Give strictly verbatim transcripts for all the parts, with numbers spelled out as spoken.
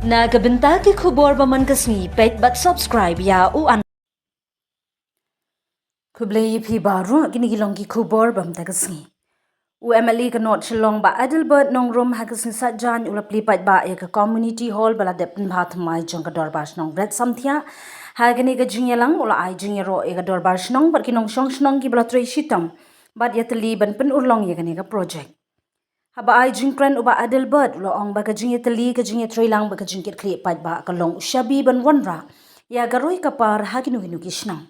Na ka bynta ki khubor ba man ka sngi, peit bad subscribe ïa u an. Khublei ïa phi baroh, kine ki long ki khubor ba man ka sngi. U M L A ka North Shillong Bah Adelbert Nongrum ha ka sngi Saitjaiñ u la plie paidbah ïa ka community hall ba la dep pynbha thymmai jong ka Dorbar Shnong Red Samthiah. Ha kane ka jingïalang u la ai jingïaroh ïa ka Dorbar Shnong bad ki nongshong shnong kiba la trei shitom bad ïatylli ban pynurlong ïa kane ka project. Haba ai jingkren u Bah Adelbert u la ong ba ka jingïatylli, ka jingïatreilang bad ka jingkitkhlieh paidbah ka long u shabi ban wanrah ïa ka roi ka par ha kino kino ki shnong.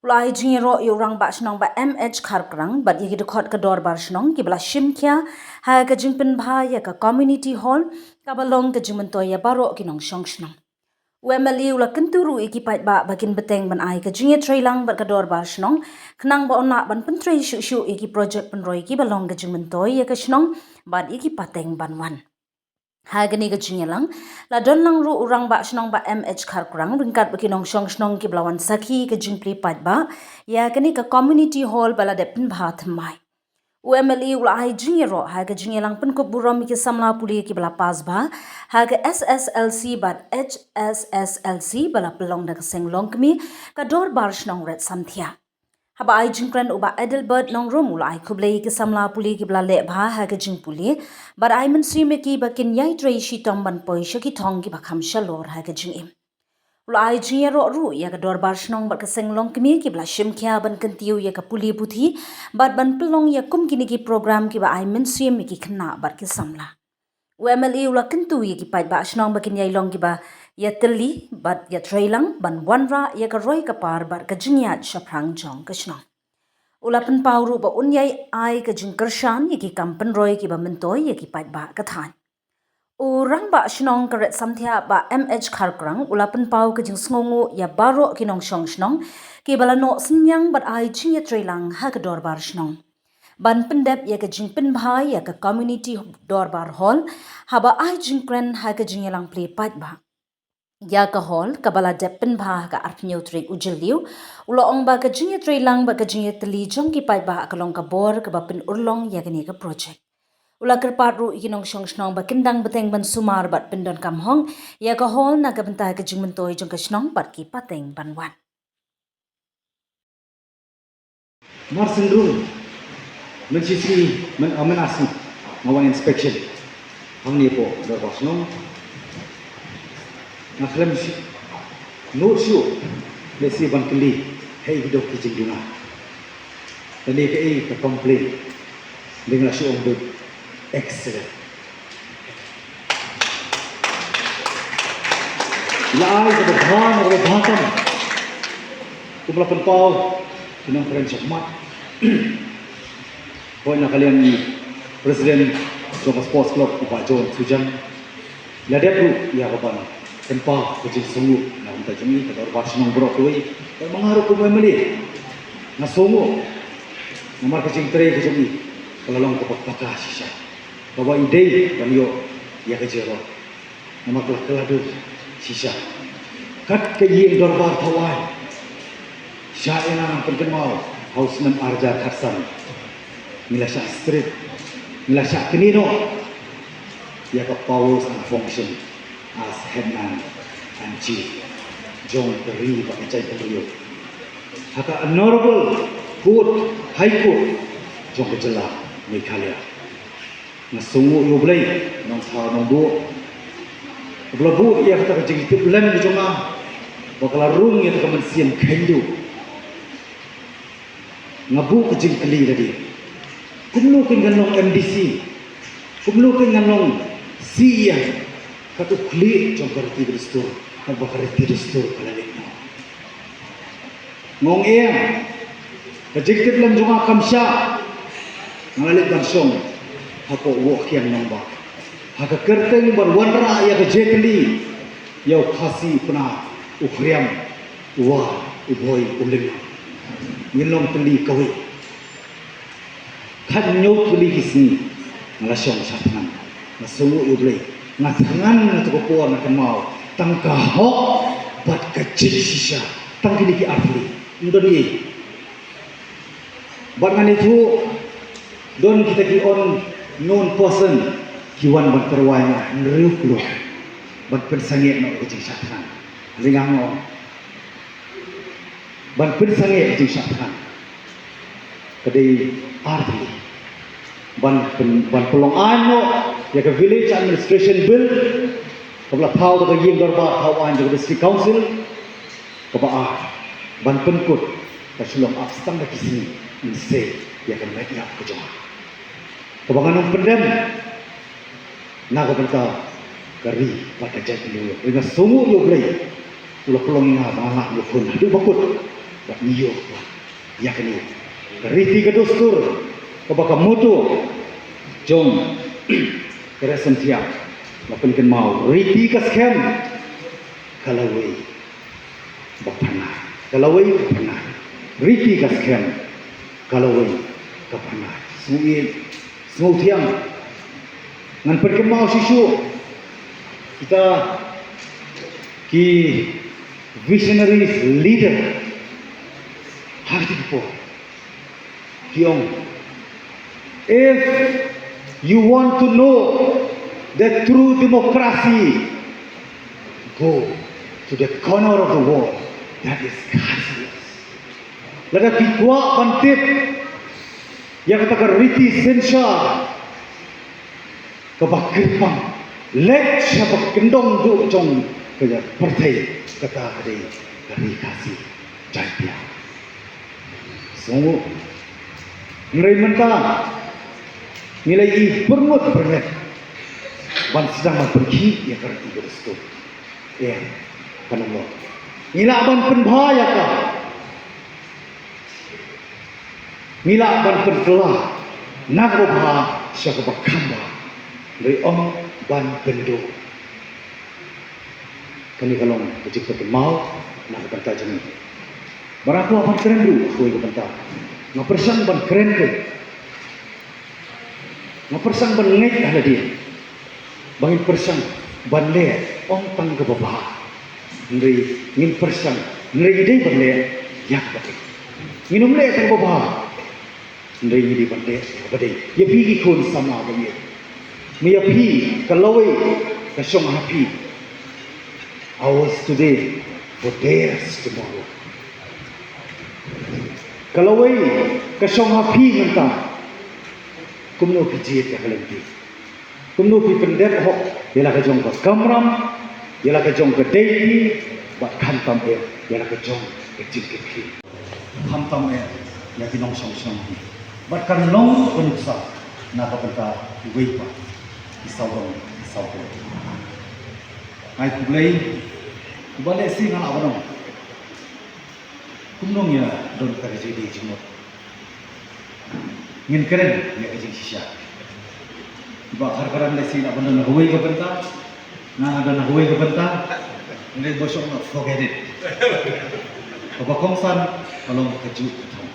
U la ai jingïaroh ïa u Rangbah Shnong Bah M H Kharkrang bad ïa ki dkhot ka Dorbar Shnong kiba la shim khia ha ka jingpynbha ïa ka community hall kaba long ka jingmyntoi ïa baroh ki nongshong shnong. U M L A u la kyntu ruh ïa ki paidbah ba kin bteng ban ai ka jingïatreilang bad ka Dorbar Shnong khnang ba yn lah ban pyntrei shuh shuh ïa ki project pynroi kiba long ka jingmyntoi ïa ka shnong bad ïa ki pateng ban wan. Ha kane ka jingïalang la don lang ruh u Rangbah Shnong Bah M H Kharkrang ryngkat bad ki nongshong shnong kiba la wan sakhi ka jingplie paidbah ïa kane ka community hall ba la dep pynbha thymmai. U M L A u la ai jingïaroh ha ka jingïalang pynkup burom ïa ki samla pule kiba la pass bha ha ka S S L C bad H S S L C ba la pynlong da ka seng longkmie ka Dorbar Shnong Red Samthiah. Haba ai jingkren u Bah Adelbert Nongrum u la ai khublei ïa ki samla pule kiba la leh bha ha ka jingpule bad ai mynsiem ïa ki ba kin ïai trei shitom ban poi sha ki thong kiba kham shalor ha ka jingim. U la ai jingïaroh ruh ïa ka Dorbar Shnong bad ka seng longkmie kiba la shim khia ban kyntiew ïa ka pule puthi bad ban pynlong ïa kum kine ki program kiba ai mynsiem ïa ki khynnah bad ki samla. U M L A u la kyntu ïa ki paidbah shnong ba kin ïai long kiba ïatylli bad ïatreilang ban wanrah ïa ka roi ka par bad ka jingïaid shaphrang jong ka shnong. U la pynpaw ruh ba un ïai ai ka jingkyrshan ïa ki kam pynroi kiba myntoi ïa ki paidbah ka thaiñ. U Rangbah Shnong ka Red Samthiah Bah M H Kharkrang u la pynpaw ka jingsngewnguh ïa baroh ki nongshong shnong kiba la noh synñiang bad ai jingïatreilang ha ka Dorbar Shnong ban pyndep ïa ka jingpynbha ïa ka community Dorbar Hall. Haba ai jingkren ha ka jingïalang plie paidbah ïa ka hall kaba la dep pynbha ha ka arphew tarik u Jylliew, u la ong ba ka jingïatreilang bad ka jingïatylli jong ki paidbah ka long ka bor kaba pynurlong ïa kane ka project. U la kyrpad ruh ïa ki nongshong shnong ba kin dang bteng ban sumar bad pyndonkam hok ïa ka hall na ka bynta ka jingmyntoi jong ka shnong bad ki pateng ban wan. Mar sngewthuh, mynshisngi myn, ah, mynasngi nga wan inspection hangne hapoh Dorbar Shnong. Nga khlem shuh, nud shuh lehse ban kylli ha ei ki dok ki jingduna lane kaei ka complain. Dei nga la shu ong beit excellent. La ai kaba bha, kaba bha tam. Kum la pynpaw ki nongkren shakhmat. Hooid, na ka liang i president jong ka sports club u Bah John Sujan. La dep ruh ïa ka ban pynpaw ka jingsngewnguh na ka bynta jong i, ka Dorbar Shnong baroh kawei. Bad ma nga ruh kum u M L A nga sngewnguh namar ka jingtrei ka jong i ka la long kaba paka shisha. Kaba i dei ban ïoh ïa ka jingïaroh. Namar ka la kylla dur shisha. Kat ka ïing dorbar thaw ai, sha ïa nga ngan pynkynmaw ha u snem ar hajar khatsan. Ngi la shah strip, ngi la shah kynnoh ïa ka powers and function as headman and chief jong ka ri bad ka jaitbynriew ha ka Honorable Court, High Court jong ka jylla Meghalaya. Nga sngewnguh ïa U Blei, Nongthaw Nongbuh, uba la buh ïa kata ka jingtiplem ka jong nga ba ka la rung ïa kata ka mynsiem kynduh. Nga buh ka jingkylli lade, kumno kein ngan long M D C, kumno kein ngan long C E M? Kat u khlieh jong ka riti ka dustur, kat ba ka riti dustur ka la leit noh. Nga ong em, ka jingtiplem jong nga kam shah. Nga la leit ban shong hapoh Woh Kiang Nangbah ha ka kyrteng ban wanrah ïa ka jingkylli ïa u Khasi, u Pnar, u Khriam, u War, u Bhoi, u Lyngngor. Ngin long tylli kawei. Khathynñiew tylli ki sngi nga la shong sha thngan. Nga sngewnguh ïa U Blei, nga thngan, nga tngan, nga kynmaw tang ka hok bad ka jingshisha, tang kine ki artylli. Ym don ei. Bad ngan ïathuh, don kita ki unknown person ki wan ban tyrwa ïa nga hynriew klur. ban pynsangeh noh ka jingshah thngan. Hynrei nga ong ban pynsangeh ka jingshah thngan ka dei ar tylli. Ban pyn, ban pynlong aiñ noh ïa ka Village Administration Bill kaba la thaw da ka ïing dorbar thaw aiñ jong ka District Council. Kaba ar, ban pynkut ka shu long ap stang da ki sngi, ngin sei ïa ka met ïap ka jong nga. Kaba ngan ym pyndem na ka bynta ka ri bad ka jaitbynriew. Nga sngewnguh ïa U Blei u la pynlong ïa nga ba nga lah ïakhun haduh ba kut bad ngi ïoh ïa kane ka riti ka dustur kaba ka motto jong ka Reh Symthiang la pynkynmaw, riti ka skhem ka lawei ba phyrnai, ka lawei ba phyrnai. Riti ka skhem ka lawei ka phyrnai. Sngewthiang, ngan pynkynmaw shisha kita ki visionaries leader ha kito ki por. Ki ong, if you want to know the true democracy, go to the corner of the world that is Khasi. Lada phi kwah ban tip ïa kata ka riti synshar kaba kyrpang, leit sha ba kyndong duh jong ka pyrthei, kata ka dei ka ri Khasi Jaintia. Sngewnguh. Hynrei mynta ngi la ïohi byrngut byrnget ban sdang ban pynkhih ïa ka riti ka dustur. Ïa, kan ym long. Ngi lah ban pynbha ïa ka. Ngi lah ban pynkylla na kaba bha sha kaba kham bha. Hynrei ym ban pynduh. Kane ka long ka jingpynkynmaw na ka bynta jong ngi. Bad nga kwah ban kren ruh ha kawei ka bynta. Nga pyrshang ban kren ruh. Nga pyrshang ban ngeit ha lade ba ngin pyrshang ban leh ym tang kaba bha, hynrei ngin pyrshang, hynrei ngi dei ban leh ïa kaba dei. Ngin ym leh tang kaba bha, hynrei ngi dei ban leh ïa kaba dei. Ïa phi ki khun samla ba ïeit, ma ïa phi ka lawei ka shong ha phi. Ours today for theirs tomorrow. Ka lawei ka shong ha phi mynta. Kumno phi jied ïa ka lynti? Kumno phi pyndep hok ïa la ka jong ka kamram, ïa la ka jong ka dei phi, bad khamtam eh ïa la ka jong ka jingkitkhlieh? Khamtam eh ïa ki nongshong shnong phi? Bad kan long ruh ka nuksa na ka bynta kiwei pat ki sawdong ki sawkun. Nga ai khublei, uba lehse nga lah ban ong, kumno ngi ïa don ka jingdei jingmut? Ngin kren ïa ka jingshisha. Ba khar kren lehse lah ban don ha kawei ka bynta, nga nga don ha kawei ka bynta. Ngin ba shong, forget it. Kaba kongsan ka long kajuh ka thong.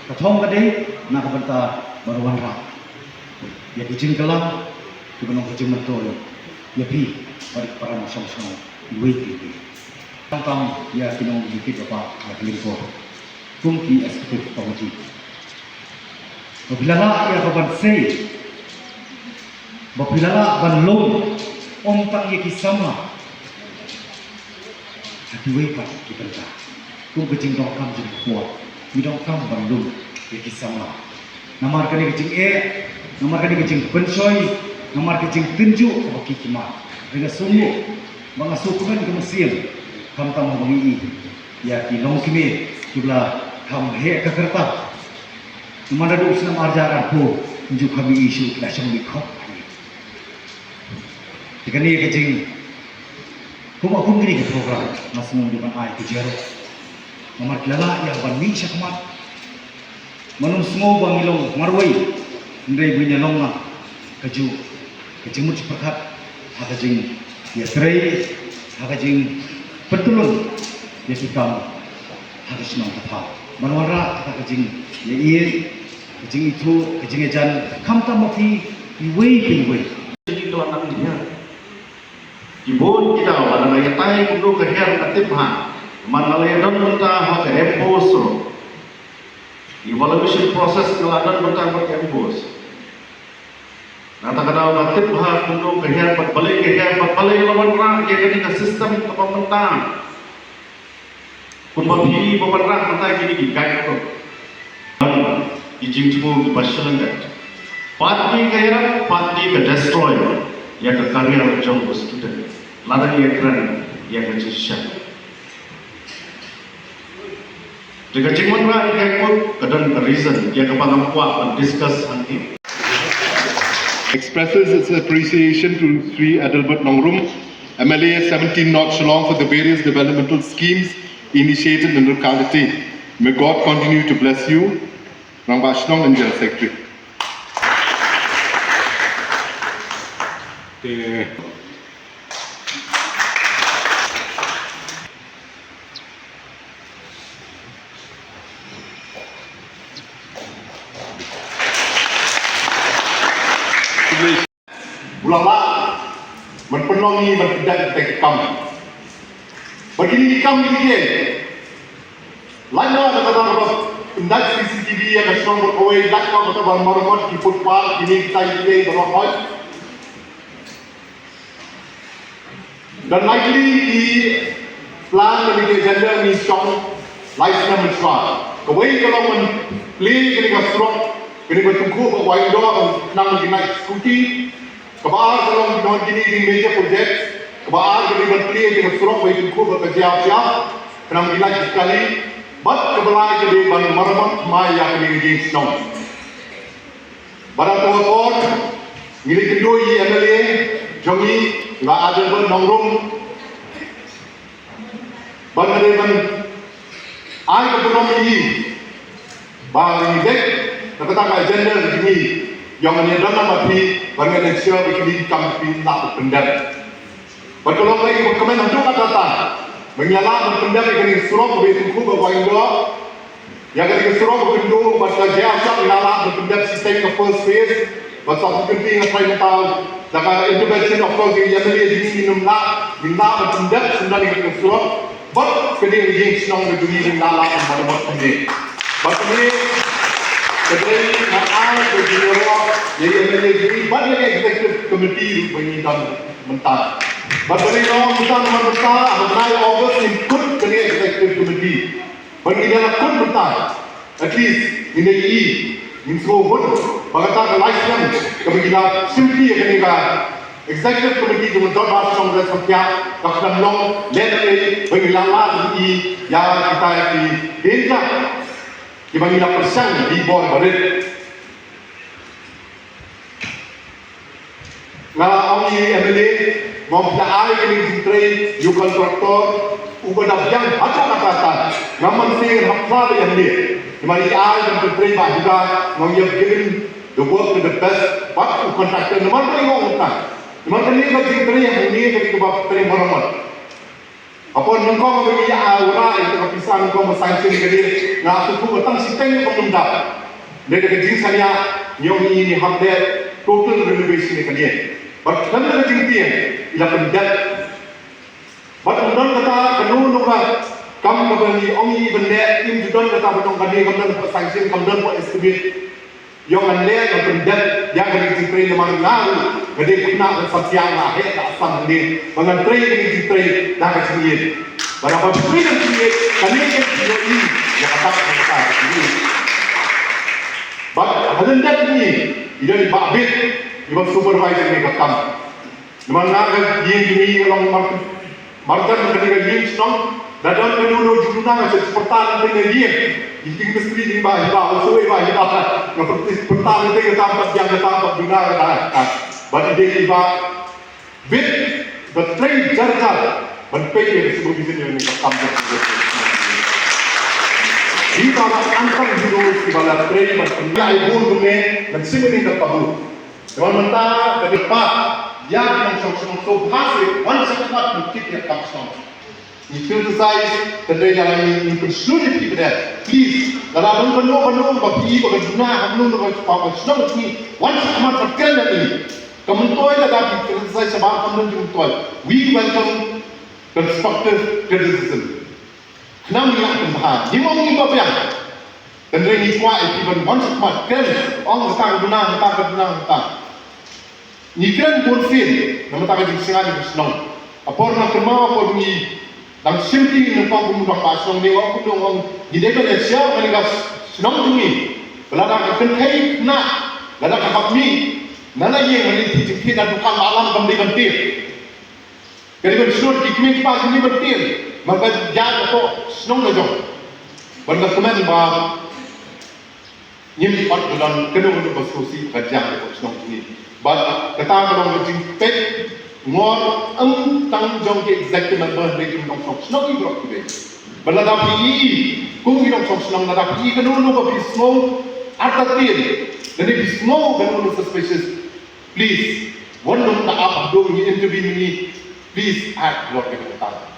Ka thong ka dei na ka bynta ban wanrah ïa ki jingkylla kiba long ka jingmyntoi ïa phi bad ki para nongshong shnong iwei pa iwei. Khamtam ïa ki nongïakhun bapher ha ka lyngkor kum ki executive committee. Ba phi la lah ïa ka ban sei, ba phi la lah ban lum ym tang ïa ki samla ha kiwei pat ki bynta. Kum ka jingdonkam jingkhuid, ngi donkam ban lum ïa ki samla. Namar kane ka jingeh, namar kane ka jingpynshoi, namar ka jingtynjuh kaba ki khmat. Hynrei nga sngew ba nga sngewkmen ka mynsiem, khamtam haba ngi ïohi ïa ki longkmie kiba la kham heh ka rta. Namar naduh u snem ar hajar arphew, ngi ju kham ïohi shuh ki la shong mihkhop. Te kane ka jing, kum, kum kine ki program nga sngew dei ban ai ka jingïarap. Namar ki la lah ïa ban mih shakhmat. Mano sngew ba ngi long marwei, hynrei ba ngin ïa long lang kajuh ka jingmut jingpyrkhat ha ka jingïatrei, ha ka jingpyntyllun ïa ki kam ha ka shnong ka thaw. Ban wanrah ha ka jingïaieit, ka jingithuh, ka jingïajan, khamtam ma phi iwei pa iwei. Ki bun ki daw lada nga ïatai kumno ka hiar ka tip bha. Man la ïa don mynta ha ka MPost ruh. Evaluation process ka la don mynta bad ka MPost. Na kata ka daw nga tip bha kumno ka hiar bad balei, ka hiar bad balei la wanrah ïa kane ka system kaba mynta. Kumba phi ba wanrah mynta kine ki guide ko. Ki jingthmu kiba shyllangit. Pat ne ka ïarap, pat ne ka destroy ïa ka career jong u student. Lada ïa kren ïa ka jingshisha. Te ka jingwanrah ïa ka kut ka don ka reason ïa kaba ngam kwah ban discuss hangne. Expresses its appreciation to Shri Adelbert Nongrum, M L A seventeen North Shillong, for the various developmental schemes initiated in the locality. May God continue to bless you. Rangbah Shnong and General Secretary. Te u la lah ban pynlong ïa ban pyndep ïa kita ki kam. Bad kine ki kam kine ki lait noh na ka daw kaba pyndep C C T V ïa ka shnong bad kawei, lait noh na ka daw ban maramot ki footpath, kine kita ki kiei baroh hoi. Don likely ki plan lane ki agenda ngi shong lai snem mynshuwa. Kawei ka long ban plie kane ka surok, kane ka tyngkhuh bad Wahingdoh ban khnang ban kynait scooty. Kaba ar ka long ki don kine ki major projects. Kaba ar ka dei ban plie kane ka surok ba tyngkhuh bad ka Jaiaw Siap, khnang ban kynait ki kali. Bad kaba lai ka dei ban maramot thymmai ïa kane ka jingshnong. Bad ha kata ka por ngi la ïakynduh ïa i M L A jong ngi, i Bah Adelbert Nongrum, ba nga dei ban ai ka burom ïa i ba ngi dei na kata ka agenda jong ngi, ïa nga, ngi don lang bad phi ba ngi ensure ba kine ki kam phi lah ban pyndep. Bad ka long kaei kaba kmen haduh katta katta ba ngi la lah ban pyndep ïa kane ka surok kaba tyngkhuh bad Wahingdoh. Ïa kane ka surok ba kynduh bad ka Jaiaw Siap ngi la lah ban pyndep shiteng ka first phase. Bad sa ka kynti nga trai mynta da ka intervention of course ïa kane ïa kine ngim lah, ngim lah ban pyndep shynna ïa kane ka surok. Bad kane ka jingshnong ka jong ngi ngim lah lah ban pyndep. Bad kane ka dei nga ai ka jingïaroh ïa kane ïa kine bad ïa ka executive committee ruh ba ngi don mynta. Bad kane ka long mynta, mynta ha u bnai August ngin kut kane ka executive committee. Ba ngi dang kut mynta, at least ngin ïohi, ngin sngewhun ba kata ka lai snem kaba ngi la shim ïa kane ka executive committee jong ka Dorbar Shnong West Khapkhiah ka khlem long lehnohei ba ngi la lah ban ïohi ïa kita ki danger kiba ngi la pyrshang hi bor barit. Nga la ong ïa i M L A, ngam da ai kane ka jingtrei ïa u contractor uba da biang haduh katta katta. Ngam mynsiem hap pla ïa i M L A. Namar i ai ban pyntrei ba ïa ka, ngam ïa given the work to the best bad u contractor namar ba i ong ta. Namar kane ka jingtrei hangne ka dei kaba trei maramot. Hapdeng nyngkong ba ngi ïa wanrah ïa ka pisa nyngkong ba sanction ïa ka dei, nga sngewthuh ba tang shiteng kam dap. Dei da ka jingshaniah ngi ong ngi hap leh total renovation ïa ka dei. Bad khlem da ka jingtieng i la pyndep. Bad ym don kata kano kano ka kam kaba ngi ong ngi ban leh, im ju don kata ba don ka dei, kam don ka sanction, kam don ka estimate. Ïoh ngan leh ngan pyndep ïa kane ka jingtrei namar nga ruh nga dei khynnah ka Samthiang, nga heh ka Assam hangne ba ngan trei kane ka jingtrei da ka jingïeit. Bad haba trei da ka jingïeit kane ka jingïeit ïa ka dak ka dak ka jingïeit. Bad ha lyndet ngi i don i Bah Bit iba supervise ïa kane ka kam. Namar nga ka ïing jong ngi ka long mar, marjan ka dei ka ïing shnong. Da don kano kano jingduna nga sa pyrta na tei na ïing. Ïing mistri dei ba, ba, o soi ba, ba. Nga pyrta na tei ka tam pat jang ka tam pat duna ka tam. Bad i dei i Bah Bit ba trei jar jar ban peit ïa ka supervision ïa ka kam. Di ba la angkang jingduna ki ba la trei ban pynlait bun kumne ban sim ïa ka kabu. Namar mynta ka dei pat ïa ki nongshong shnong, so bha seh wan shakhmat ban kit ïa ka kam shnong. Ngi criticize, ka dei ïa ngi, ngi pynshlur ïa ki ba dei. Please, lada don kano kano ba phi ba ka juna, kano kano ba ka shnong ba phi wan shakhmat ban kren ïa ngi. Ka myntoi lada phi criticize shabar, ka myntoi. We welcome constructive criticism. Khnang ïa ka pynbha. Ngi ong ngi ba biang. Hynrei ngi kwah ïa phi ban wan shakhmat kren, ong kata ka duna, kata ka duna, kata. Ngi kren bun sien namar ka jingsngaid jong ka shnong. Apor na kynmaw apor ngi dang shim ti ngi nang kong kum dong ba shnong ne ong kum dong ong ngi dei ban ïa sha ngi ka shnong jong ngi. Ba lada ka kynthei na lada ka hap mi na la ïeng ngi ti jingti na dukan ba alam kam dei ban ti. Ka dei ban shnong ki kmie ki pa ki ban ti. Man ka ja ka ko shnong na jong. Ban ka kmen ba Ngim pat ba don kano kano ba sngewsih ka jaka ka shnong jong ngi. Bad kata ka long ka jingpeit ngor ym tang jong ki executive member hynrei ki nongshong shnong ki brok kiwei. Bad lada phi i kum ki nongshong shnong lada phi i kano kano ba phi sngew artatien lane phi sngew kano kano suspicious, please, wan nong da ap dong ngi intervene ngi, please act lor ka kata.